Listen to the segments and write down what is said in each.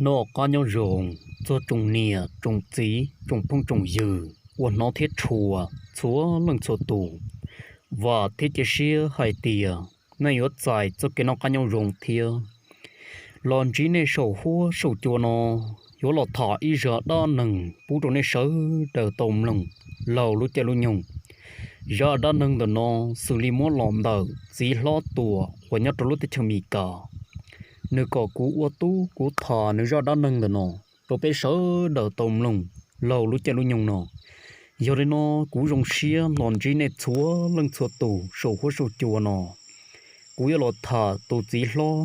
Noj qab nyob zoo txog tsoom niam tsoom txiv tsoom phooj tsoom ywg uas hnov thiab tshua txhua leej txhua tus. Vam thiab cia siab hais tias nej yuav txais txoj kev noj qab nyob zoo thiab. Los ntsib nej saum huab saum cua no, yuav los tham ib zaj dab neeg pub rau nej sawv daws tau mloog laug lub caij lub nyoog. Zaj dab neeg ntawm no xws li muab los ntawm txiv hlob Tuam uas nyob rau lub teb chaws Amelikas. Nws kom kuv ua tub kuv tham nws zaj dab neeg ntawm no rau peb sawv daws tau mloog laug lub caij lub nyoog no. Yog li no, kuv zoo siab los ntsib nej txhua leej txhua tus saum huab saum cua no. Kuv yuav los tham tus txiv hlob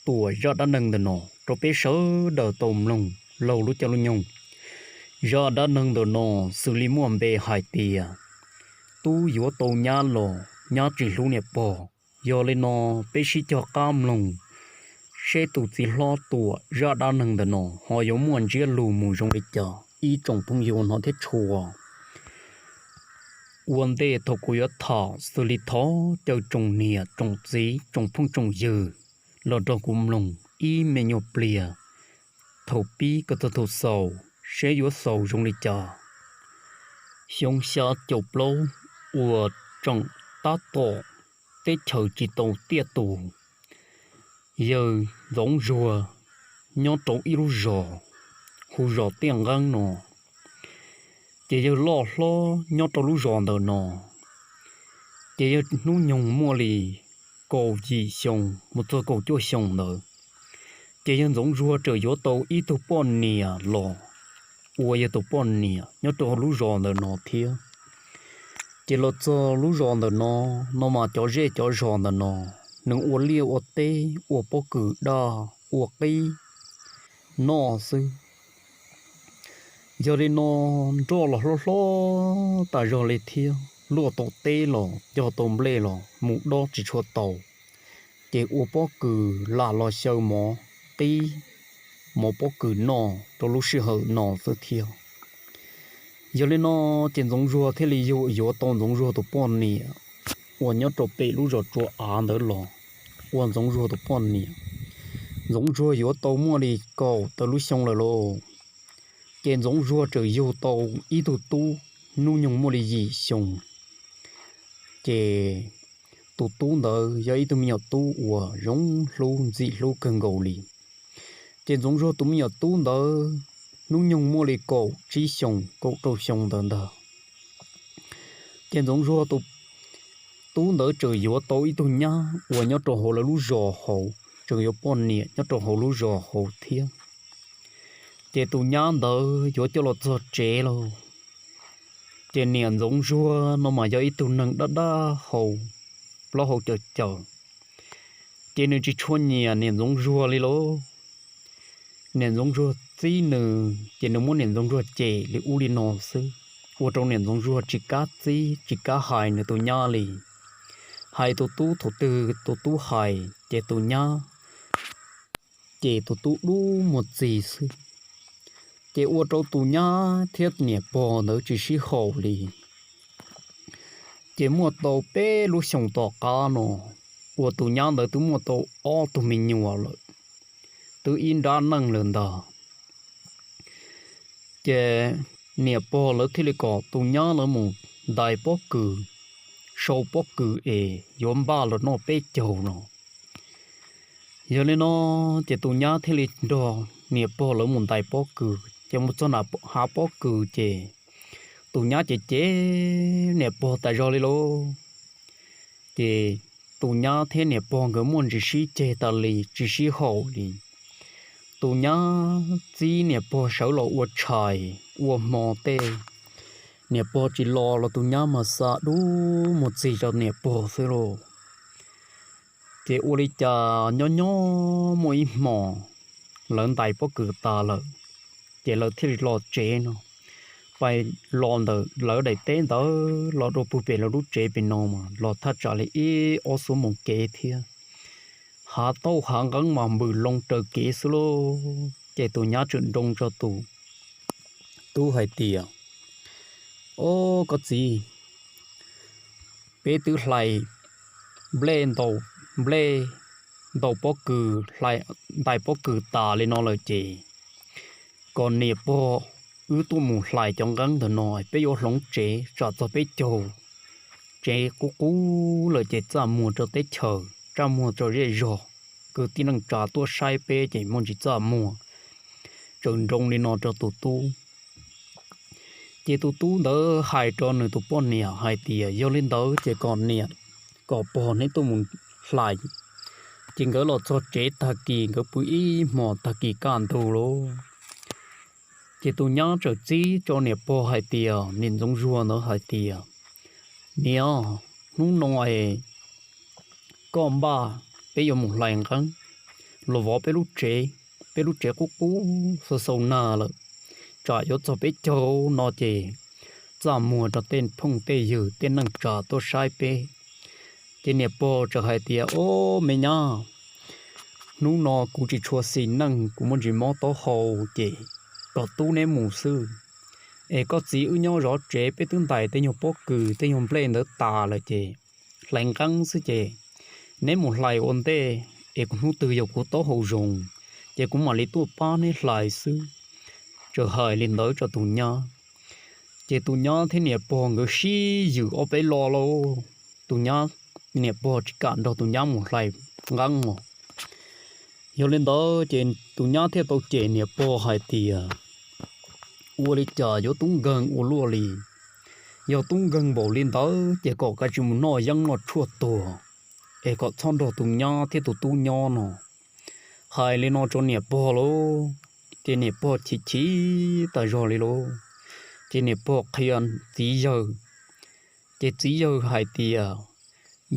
Tuam zaj dab neeg ntawm no rau peb sawv daws tau mloog laug lub caij lub nyoog. Zaj dab neeg ntawm no xws li muaj npe hais tias tub yuav tau nyab los nyab tsis hlub niam pog. Yog li no, peb sib cog qab mloog seb tus txiv hlob Tuam zaj dab neeg ntawm no ho yuav muaj ntsiab lus mus zoo li cas ib tsoom phooj ywg hnov thiab tshua. Ua ntej thaum kuv yuav tham xws li thov caw tsoom niam tsoom txiv tsoom phooj tsoom ywg los nrog kuv mloog ib me nyuag pliag thaum pib kom txog thaum xaus seb yuav xaus zoo li cas. Xyoo xya caum plaub uas tseem tab tom teb chaws tsis tau tiaj tus, yawg Ntxoov Zuag nyob rau ib lub zos hu zos Tiaj Nqeeb no. Ces yawg loj hlob nyob rau lub zos ntawm no, ces yawg hnub nyoog muaj li kaum yim xyoo mus txog kaum cuaj xyoo ntawd. Ces yawg Ntxoov Zuag txawm yuav tau ib tug poj niam los ua yawg tus poj niam nyob rau hauv lub zos ntawm no thiab. Ces los txog lub zos ntawm no, no mas cov zej cov zos ntawm no, nws ua liaj ua teb, ua pob kws daj, ua qib noj xwb. Yog li no, nroj los hlob hlob tas zog li thiab, luaj tau teb los cog tau nplej los mus dob tsis tshua tau, ces ua pob kws lam los xyaw mov qib, mov pob kws noj rau lub sij hawm no xwb thiab. Yog li no, ces Ntxoov Zuag thiaj li yuav tau Ntxoov Zuag tus poj niam uas nyob rau pem lub zos Tsua Av ntawd los ua Ntxoov Zuag tus poj niam. Ntxoov Zuag yuav tau muaj li kaum tawm lub xyoo lawm lauj. Ces Ntxoov Zuag txawm yug tau ib tug tub hnub nyoog muaj li yim xyoo. Ces tus tub ntawd yog ib tug me nyuam tub uas zoo hlub ntxim hlub kawg nkaus li. Ces Ntxoov Zuag tus me nyuam tub ntawd hnub nyoog muaj li kaum tsib xyoo kaum rau xyoo ntawd ntag. Ces Ntxoov Zuag tus tub ntawd txawm yuav tau ib tug nyab uas nyob rau hauv lawv lub zos hauv, txawm yuav poj niam nyob rau hauv lub zos hauv thiab. Ces tus nyab ntawd yuav coj los txog tsev lauj. Ces niam Ntxoov Zuag no mas yog ib tug neeg dab dab hau, plaub hau caws caws, ces nws tsis tshua nyiam niam Ntxoov Zuag li lauj. Niam Ntxoov Zuag txib nws ces nws muab niam Ntxoov Zuag cem li ub li no xwb, ua rau niam Ntxoov Zuag tsis kam txib tsis kam hais nws tus nyab li. Hais tus tub thaum twg tus tub hais ces tus nyab ces tus tub dub muag txig xwb. Ces ua rau tus nyab thiab niam pog ntawd tsis sib haum li. Ces muaj tau peb lub xyoos tom qab no, uas tus nyab ntawd twb muaj tau ob tug me nyuam lawm, twb ib nrab neej lawm ntag. Ces niam pog lawv thiaj li kom tus nyab lawv mus ntais pob kws, sau pob kws es yuav npaj los noj peb caug no. Yog li no, ces tus nyab thiaj li nrog niam pog lawv mus ntais pob kws. Ces mus txog nram hav pob kws ces tus nyab ces cem niam pog tas zog li lauj. Ces tus nyab thiab niam pog nkawd muaj ntsis sib ceg tas li tsis sib haum li. Tus nyab txib niam pog sawv los ua tshais ua hmo tej, niam pog tsis los los tus nyab mas xa dub muag txig rau niam pog xwb lauj. Ces ua li cas nyob nyob muaj ib hmo lawv ntais pob kws tas lawm, ces lawv thiaj li los tsev no. Pais los ntawm lawv daim teb ntawd los rau pug pem lawv lub tsev pem no mas los thaj tsam li ib ob xuab moos kev thiab. Hav tauj hav nqeeb mas npws loo raws kev xwb lauj. Ces tus nyab tseem nroo rau tus tub hais tias, Ob koj txiv, peb twb hlais nplej ntaus nplej, ntaus pob kws, hlais, ntais pob kws tas li no lawm ces kom niam pog wb tuaj mus hlais cov nqeeb ntawm no, peb yuav hloov tsev tsam txog peb caug, tsev qub qub lawm ces txaj muag rau teb chaws, txaj muag rau zej zog, kwv tij neej tsa tuaj saib peb ces muaj ntsis txaj muag. Txawm nroo li no rau tus tub. Ces tus tub ntawd hais rau nws tus poj niam hais tias, yog li ntawd ces kom niam, kom pog neb tuaj mus hlais. Ces nkawd los txog tsev tag kis nkawd pw ib hmos tag kis kaj ntug lauj, ces tus nyab txawm txib rau niam pog hais tias, niam ntxoov zuag ntawd hais tias, niam, hnub no es koj npaj peb yuav mus hlais nqeeb los vov peb lub tsev, peb lub tsev qub qub xau xau nag lawm, tsam yuav txog peb caug no ces txaj muag rau tej phooj tej ywg tej neej tsa tuaj saib peb. Ces niam pog txawm hais tias, o, me nyab, hnub no kuv tsis tshua xis neej, kuv muaj ntsis mob taub hau, ces kom tub neb mus xwb. Es koj txiv wb nyob zov tsev, peb twb ntais tej nyuag pob kws tej nyuag nplej ntawd tas lawm ces hlais nqeeb xwb ces neb mus hlais ua ntej, es hnub twg yog kuv taub hau zoo ces kuv mam li tuaj pab neb hlais xwb. Txawm hais li ntawd rau tus nyab, ces tus nyab thiab niam pog nkawd sib ywm ob peb lo lauj. Tus nyab, niam pog tsis kam nrog tus nyab mus hlais nqeeb os. Yog li ntawd ces tus nyab thiaj tau cem niam pog hais tias, ua li cas yuav tub nkeeg ua luaj li. Yog tub nkeeg npaum li ntawd ces kom kav tsij mus noj yeeb noj tshuaj tuag, es kom txhob nrog tus nyab thiab tus tub nyob no. Hais li no rau niam pog lauj, ces niam pog chim chim tas zog li lauj. Ces niam pog qhia txiv yawg, ces txiv yawg hais tias,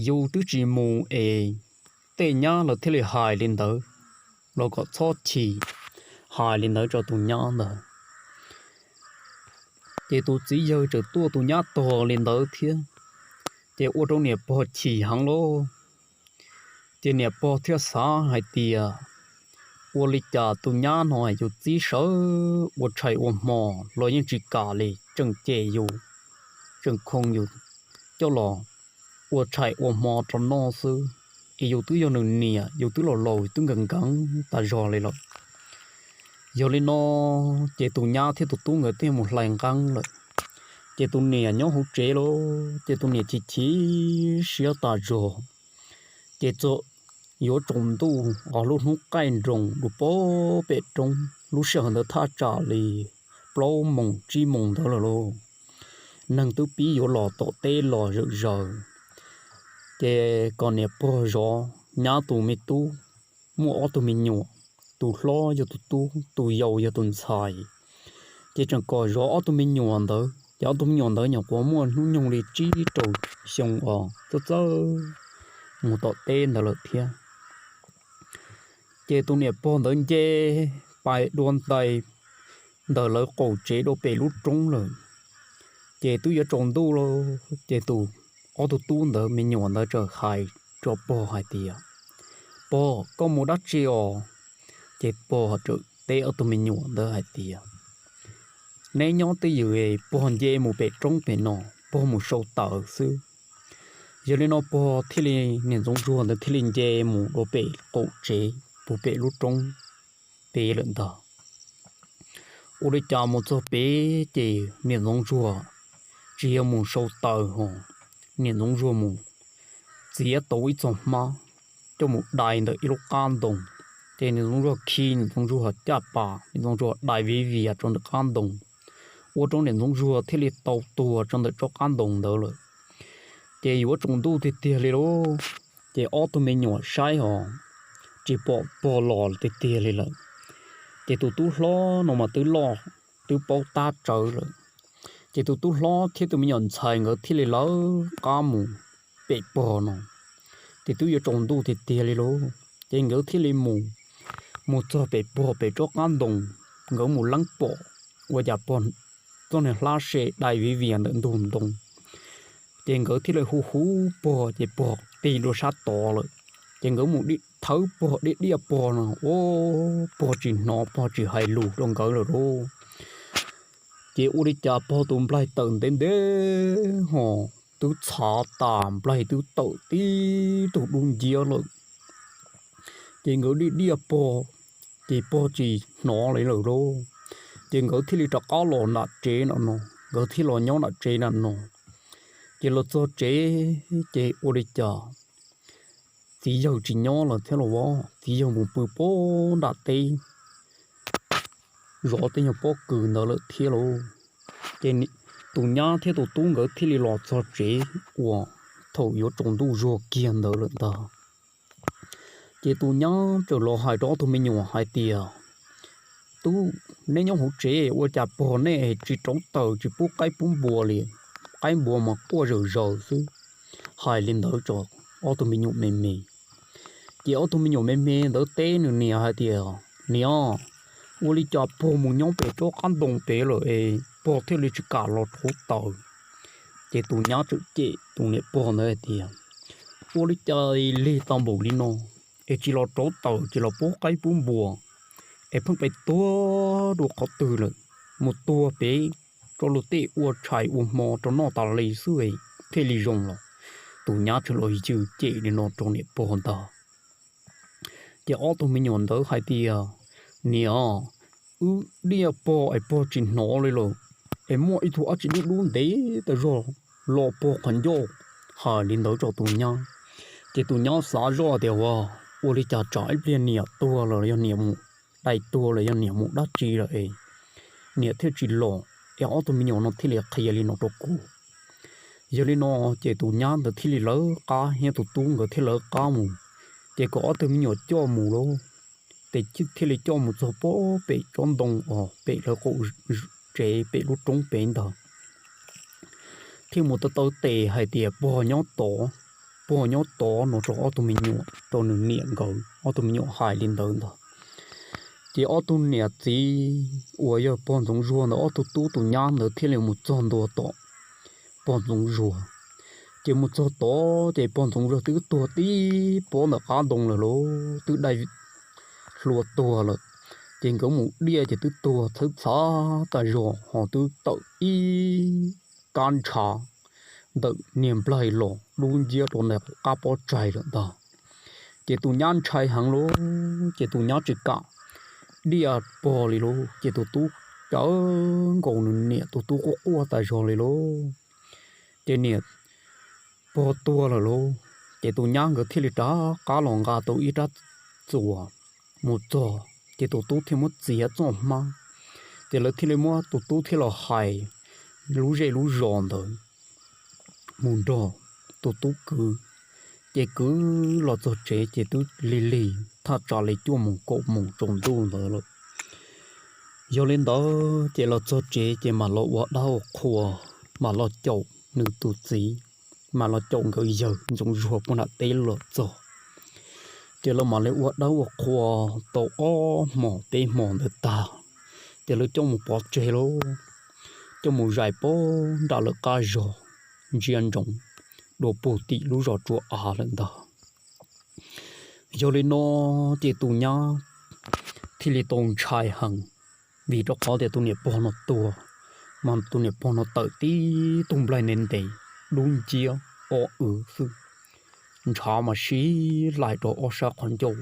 yus twb tsis mus es tej nyab lawv thiaj li hais li ntawd, los kom txhob chim. Hais li ntawd rau tus nyab ntawd, ces tus txiv yawg txawm tuaj tus nyab tog li ntawd thiab, ces ua rau niam pog chim heev lauj. Ces niam pog thiaj xav hais tias, ua li cas tus nyab no yus txib sawv ua tshais ua hmo los yeej tsis kam li, tseem cem yus, tseem khoov yus coj los ua tshais ua hmo rau noj xwb, es yus twb yog nws niam, yus twb los laus twb nkees nkees tas zog li lawm. Yog li no ces tus nyab thiab tus tub nkawd thiaj mus hlais nqeeb lawm. Ces tus niam nyob hauv tsev lauj, ces tus niam chim chim siab tas zog. Ces txawm yuav tsaus ntuj os, lub hnub qaij nroos dua pem roob, lub sij hawm ntawd thaj tsam li plaub moos tsib moos ntawd lawm lauj. Neeg twb pib yuav los tom teb los zawm zaws. Ces kom niam pog zov nyab tus me tub, muaj ob tug me nyuam, tus hlob yog tus tub, tus yau yog tus ntxhais. Ces tseem kom zov ob tug me nyuam ntawd, ces ob tug me nyuam ntawd nyuam qhuav muaj hnub nyoog li tsib rau xyoo os, txawj txawj mus tom teb ntawd lawm thiab. Ces tus niam pog ntawd nce pais dua ntais ntawm lawv qaum tsev dua pem lub roob lawm. Ces twb yuav tsaus ntuj lawm, ces tus, ob tug tub ntawd me nyuam ntawd txawm hais rau pog hais tias, pog, koj mus dab tsi os? Ces pog txawm teb ob tug me nyuam ntawd hais tias, neb nyob twj ywm, pog nce mus pem roob pem no, pog mus sau taws xwb. Yog li no pog thiaj li, niam ntxoov ntsuag ntawd thiaj li nce mus dua pem qaum tsev puag pem lub roob pem lawm ntag. Ua li cas mus txog pem ces niam ntxoov ntsuag tsis yog mus sau taws ho, niam ntxoov ntsuag mus txiav tau ib txoj hmab coj mus dai ntawm ib lub qab ntoo. Ces niam ntxoov ntsuag khi niam ntxoov ntsuag caj pas, niam ntxoov ntsuag dai viv vias rau ntawm qab ntoo, ua rau niam ntxoov ntsuag thiaj li tau tuag rau ntawm tsob qab ntoo ntawd lawm. Ces yuav tsaus ntuj tiag tiag li lauj, ces ob tug me nyuam saib ho tsis pom pog los tiag tiag li lawm. Ces tus tub hlob no mas twb loj, twb paub tab tsawv lawm. Ces tus tub hlob thiab tus me nyuam ntxhais nkawd thiaj li lawv qab mus pem pog no. Ces twb yuav tsaus ntuj tiag tiag li lauj, ces nkawd thiaj li mus, mus txog pem pog pem tsob qab ntoo, nkawd mus leeb pom ua cas pog txoj niag hlab se dai viv vias ntawm ntug ntoo. Ces nkawd thiaj li hu hu pog, ces pog tig dua sab tod lawm. Ces nkawd mus thawb pog, diaj diaj pog no, ua pog tsis hnov, pog tsis hais lus rau nkawd lawm lauj. Ces ua li cas pog tus nplaig tawm ntev ntev ho twb txhav tas, nplaig twb tawm tib tug dub nciab lawm. Ces nkawd diaj diaj pog, ces pog tsis hnov li lawm lauj. Ces nkawd thiaj li rov qab los nram tsev no no, nkawd thiaj los nyob nram tsev na no. Ces los txog tsev ces ua li cas txiv yawg tsis nyob lawm thiab los as, txiv yawg mus pw pob nram teb zov tej nyuag pob kws ntawd lawm thiab lauj. Ces tus nyab thiab tus tub nkawd thiaj li los txog tsev uas thaum yuav tsaus ntuj zuag kiag ntawd lawm ntag. Ces tus nyab txawm los hais rau ob tug me nyuam hais tias, Tub, neb nyob hauv tsev ua cas pog nej tsis rauv taws tsis pub qaib pub npua li, qaib npua mas quaj zawm zaws xwb. Hais li ntawd rau ob tug me nyuam me me. Ces ob tug me nyuam me me ntawd teb nws niam hais tias, Niam, ua li cas pog mus nyob pem roob qab ntoo pem lawm es pog thiaj li tsis kam los rauv taws? Ces tus nyab txawm cem tus niam pog ntawd hais tias, Ua li cas lig tau npaum li no es tsis los rauv taws tsis los pub qaib pub npua, es pheej pem tuag dua qhov twg lawm, mus tuag pem rau luag tej ua tshais ua hmo rau noj tas li xwb thiaj li zoo los? Tus nyab txawm los yws cem li no rau niam pog ntag. Ces ob tug me nyuam ntawd hais tias, Niam, wb diaj pog es pog tsis hnov li lawm, es muaj ib tug dab tsi dub dub ntev tas zog los pog qhov ncauj. Hais li ntawd rau tus nyab, ces tus nyab xav zoj tias, Ua, ua li cas tsam ib pliag niam tuag los yog niam mus dai tuag los yog niam mus dab tsi lawm es niam thiaj tsis los es ob tug me nyuam no thiaj li qhia li no rau kuv. Yog li no, ces tus nyab ntawd thiaj li lawv qab thiab tus tub nkawd thiaj lawv qab mus, ces kom ob tug me nyuam coj mus lauj. Ces thiaj li coj mus txog pob pem tsob ntoo os, pem lawv qaum tsev pem lub roob pem ntag, thiaj mus taw taw tes hais tias, Pog nyob tod, pog nyob tod, no rau ob tug me nyuam, rau nws niam nkawd. Ob tug me nyuam hais li ntawd ntag, ces ob tug niam txiv uas yog pog ntxoov zuag ntawd ob tug tub tus nyab ntawd thiaj li mus txog ntua tom pog ntxoov zuag. Ces mus txog tod ces pog ntxoov zuag twb tuag tib pob ntawm qab ntoo lawm lauj, twb dai hlua tuag lawm. Ces nkawd mus diaj ces twb tuag txhawb txhav tas zog, ho twb tawm ib kab ntshav ntawm niag nplaig los dub nciab rau ntawm qab pob tsaig lawm ntag. Ces tus nyab ntshai heev lauj, ces tus nyab tsis kam diaj pog li lauj, ces tus tub cawv nkaus nws niam, tus tub quaj quaj tas zog li lauj. Ces niam pog tuag lawm lauj, ces tus nyab nkawd thiaj li rov qab los nqa tau ib rab txuas mus txog, ces tus tub thiaj muab txiav txoj hmab. Ces lawv thiaj li muab tus tub thiaj los hais lub zej lub zos ntawd mus nrog tus tub kwv. Ces kwv los txog tsev ces twb lig lig thaj tsam li cuaj moos kaum moos tsaus ntuj ntawd lawm. Yog li ntawd ces los txog tsev ces mam los ua dab ua qhua, mam los caum nws tus txiv, mam los caum nkawd yawg ntxoov zuag puag nram teb los txog. Ces lawv mam li ua dab ua qhua tau ob hmos peb hmos ntawd tag, ces lawv coj mus pov tseg lauj, coj mus zais pab nram lawv qab zog, ntsia ntsoov dua puag tim lub zos tsua av lawm ntag. Yog li no ces tus nyab thiaj li tau ntshai heev, vim rau qhov tias tus niam pog no tuag, mas tus niam pog no tawm tib tug nplaig ntev ntev, dub nciab ob w xwb, ntshav mas sib laim rau ob sab qhov ncauj.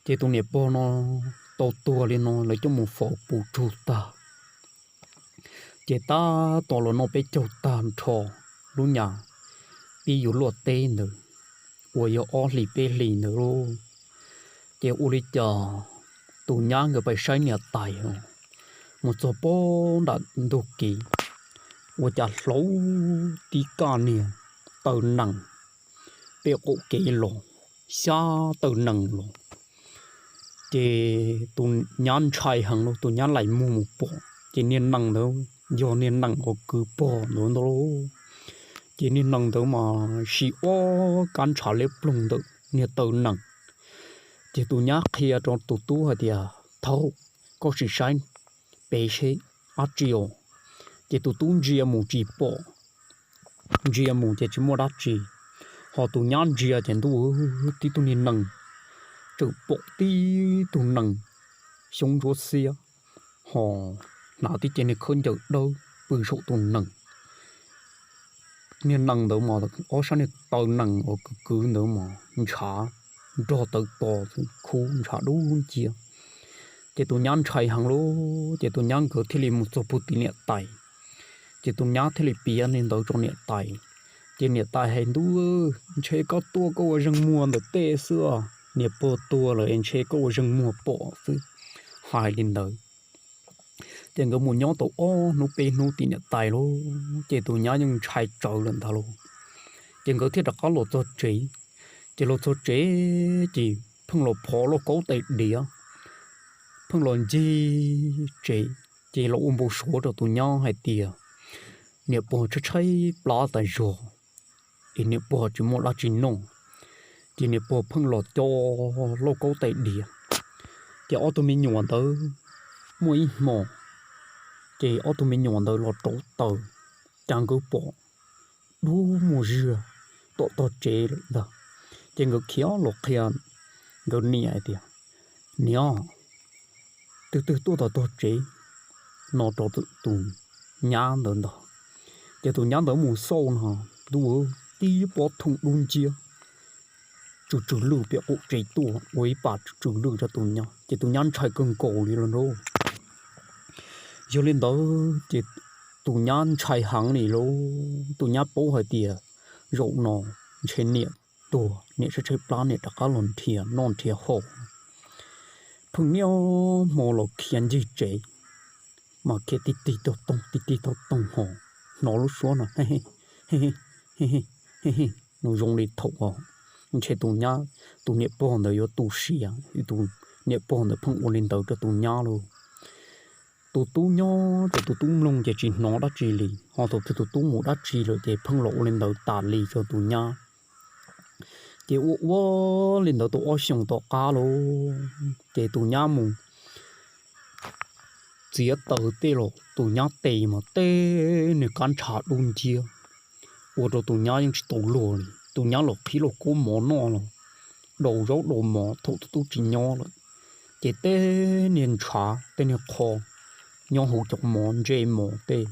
Ces tus niam pog no tau tuag li no lawv coj mus faus puv tsug tag. Ces tab tom los noj peb caug tag nrho, lub nyuag pib yuav luaj teb ntawd, uas yog ob hlis peb hlis ntawd lauj, ces ua li cas tus nyab nkawd pais saib niam tais, mus txog pob nram ntug kev, ua cas hlauv tib kaj niag taw nees pem qaum kev los, xyab taw nees los. Ces tus nyab ntshai heev lauj, tus nyab laim muag mus pom ces niag nees ntawd yog niag nees uas kwv pog ntawd ntag lauj. Ces niag nees ntawd mas siv ob kab ntshav liab ploog ntawm niag taw nees. Ces tus nyab qhia rau tus tub hais tias, Thaub, koj sim saib pem seb dab tsi os. Ces tus tub ntsia mus tsis pom, ntsia mus ces tsis muaj dab tsi, ho tus nyab ntsia ces ntuj, tib tug niag nees, tseem pom tib tug nees xyoob ntsuab xiab, ho hnav tib ce niag khaub ncaws dawb pw saum tus nees. Niag nees ntawd mas ob sab niag taw nees uas kwv kwv ntawd mas ntshav nrog tawv to, khub ntshav dub nciab. Ces tus nyab ntshai heev lawm ces tus nyab nkawd thiaj li mus txog puag tim niam tais. Ces tus nyab thiaj li piav li ntawd rau niam tais. Ces niam tais hais, Ntuj, ntshe koj tuaj koj ua zeeg muag ntawm tej xwb os, niam pog tuag lawm es ntshe koj ua zeeg muag pom xwb. Hais li ntawd. Ces nkawd mus nyob tau ob hnub peb hnub tim niam tais lawm ces tus nyab yeej ntshai tsawv lawm ntag lauj. Ces nkawd thiaj rov qab los txog tsev. Ces los txog tsev ces pheej los phov lauj kaub tais diav, pheej los ncig tsev. Ces los ua npau suav rau tus nyab hais tias niam pog tshaib tshaib plab tas zog, es niam pog tsis muaj dab tsi noj. Ces niam pog pheej los co lauj kaub tais diav. Ces ob tug me nyuam ntawd muaj ib hmos, ces ob tug me nyuam ntawd los rauv taws, cas nkawd pom dub muag zig tom tog tsev lawm ntag. Ces nkawd khiav los qhia nkawd niam hais tias, Niam, twg twg tuaj tom tog tsev no rau tus nyab ntawd ntag. Ces tus nyab ntawd mus xauj no, ntuj, tib pob thooj dub nciab tsw tsw lwj piam qaum tsev tuaj ua ib pas tsw tsw lwj rau tus nyab ces tus nyab ntshai kawg nkaus li lawm na. Yog li ntawd ces tus nyab ntshai heev li lauj. Tus nyab paub hais tias zaum no ntshe niam tuag, niam tshaib tshaib plab niam rov qab los nrhiav noj nrhiav haus. Pheej niaj hmo los khiav ncig tsev, mas khiav tig tig tog toog tig tig tog toog ho hnov lub suab no, nws zoo li thaum ntshe tus nyab, tus niam pog ntawd yuav tu siav, tus niam pog ntawd pheej ua li ntawd rau tus nyab lauj. Tus tub nyob ces tus tub mloog ces tsis hnov dab tsi li, ho thaum twg tus tub mus dab tsi lawm ces pheej los ua li ntawd tas li rau tus nyab. Ces ua ua li ntawd tau ob xyoos tom qab lauj, ces tus nyab mus txiav taws tej los tus nyab tes mas tej niag kab ntsha dub nciab, ua rau tus nyab yeej tsis tau luag li. Tus nyab los qhib lauj kaub mov noj los daus zaub daus mov thaum tus tub tsis nyob lawm, ces tej niag ntshav tej niag qho nyob hauv cov mov ntse mov tej,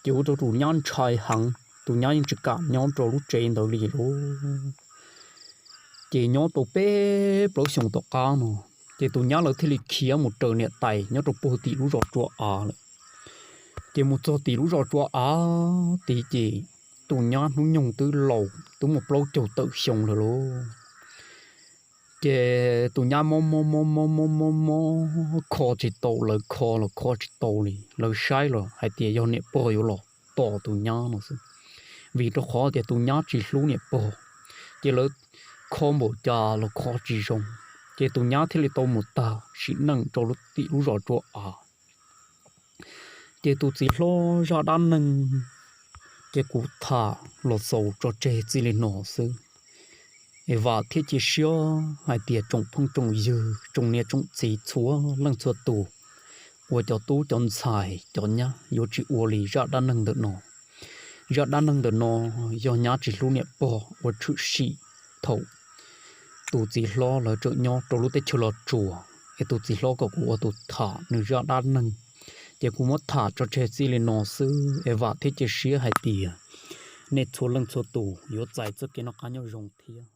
ces ua rau tus nyab ntshai heev, tus nyab yeej tsis kam nyob rau lub tsev ntawd li lauj. Ces nyob tau peb plaub xyoos tom qab no, ces tus nyab lawv thiaj li khiav mus raws niam tais nyob rau puag tim lub zos Tsua Av lawm. Ces mus txog tim lub zos Tsua Av tid ces tus nyab hnub nyoog twb laus twb muaj plaub caug tawm xyoo lawm lauj. Ces tus nyab mob mob mob mob mob mob mob kho tsis tau, lawv kho los kho tsis tau li, lawv saib los hais tias yog niam pog yuav los tom tus nyab no xwb, vim rau qhov tias tus nyab tsis hlub niam pog, ces lawv kho npaum cas los kho tsis zoo, ces tus nyab thiaj li tau mus tag sim neej rau tim lub zos Tsua Av. Ces tus txiv hlob zaj dab neeg, ces kuv tham los xaus tso tseg txij li no xwb. Es vam thiab cia siab hais tias tsoom phooj tsoom ywg tsoom niam tsoom txiv txhua leej txhua tus uas cov tub cov ntxhais cov nyab yuav tsis ua li zaj dab neeg ntawm no. Zaj dab neeg ntawm no yog nyab tsis hlub niam pog uas tshwm sim thaum tus txiv hlob lawv tseem nyob rau lub teb chaws Los Tsuas, es tus txiv hlob kom kuv ua tus tham nws zaj dab neeg. Ces kuv muab tham tso tseg txij li no xwb es vam thiab cia siab hais tias nej txhua leej txhua tus yuav txais txoj kev noj qab nyob zoo thiab.